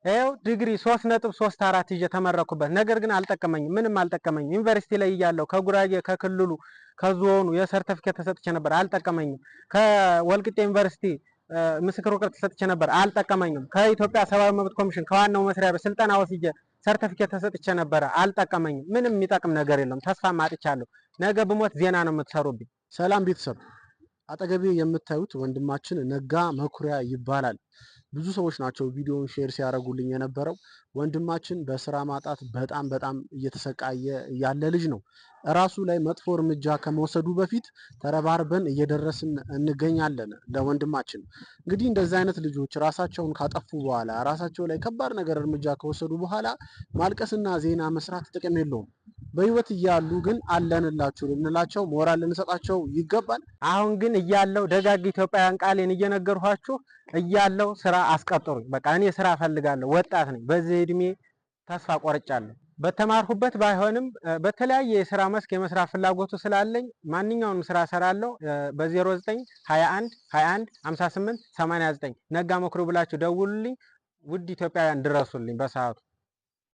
ይኸው ዲግሪ 3.34 ይዤ ተመረኩበት። ነገር ግን አልጠቀመኝም፣ ምንም አልጠቀመኝም። ዩኒቨርሲቲ ላይ እያለሁ ከጉራጌ ከክልሉ ከዞኑ የሰርተፊኬት ተሰጥቼ ነበር፣ አልጠቀመኝም። ከወልቂጤ ዩኒቨርሲቲ ምስክር ወረቀት ተሰጥቼ ነበር፣ አልጠቀመኝም። ከኢትዮጵያ ሰብአዊ መብት ኮሚሽን ከዋናው መስሪያ ቤት ስልጠና ወስጄ ሰርተፊኬት ተሰጥቼ ነበረ፣ አልጠቀመኝም። ምንም የሚጠቅም ነገር የለውም። ተስፋ አጥቻለሁ። ነገ ብሞት ዜና ነው የምትሰሩብኝ። ሰላም ቤተሰብ፣ አጠገቤ የምታዩት ወንድማችን ነጋ መኩሪያ ይባላል። ብዙ ሰዎች ናቸው ቪዲዮውን share ሲያደርጉልኝ የነበረው። ወንድማችን በስራ ማጣት በጣም በጣም እየተሰቃየ ያለ ልጅ ነው። እራሱ ላይ መጥፎ እርምጃ ከመውሰዱ በፊት ተረባርበን እየደረስን እንገኛለን ለወንድማችን። እንግዲህ እንደዚህ አይነት ልጆች ራሳቸውን ካጠፉ በኋላ፣ ራሳቸው ላይ ከባድ ነገር እርምጃ ከወሰዱ በኋላ ማልቀስና ዜና መስራት ጥቅም የለውም። በህይወት እያሉ ግን አለንላችሁ ልንላቸው፣ ሞራል ልንሰጣቸው ይገባል። አሁን ግን እያለው ደጋግ ኢትዮጵያውያን ቃሌን እየነገርኋችሁ እያለው ስራ አስቀጥሩኝ። በቃ እኔ ስራ እፈልጋለሁ። ወጣት ነኝ። በዚህ እድሜ ተስፋ ቆርጫለሁ። በተማርሁበት ባይሆንም በተለያየ የስራ መስክ የመስራት ፍላጎቱ ስላለኝ ማንኛውንም ስራ እሰራለሁ። በ09 21 21 58 89 ነጋ መኩሪያ ብላችሁ ደውሉልኝ። ውድ ኢትዮጵያውያን ድረሱልኝ በሰዓቱ።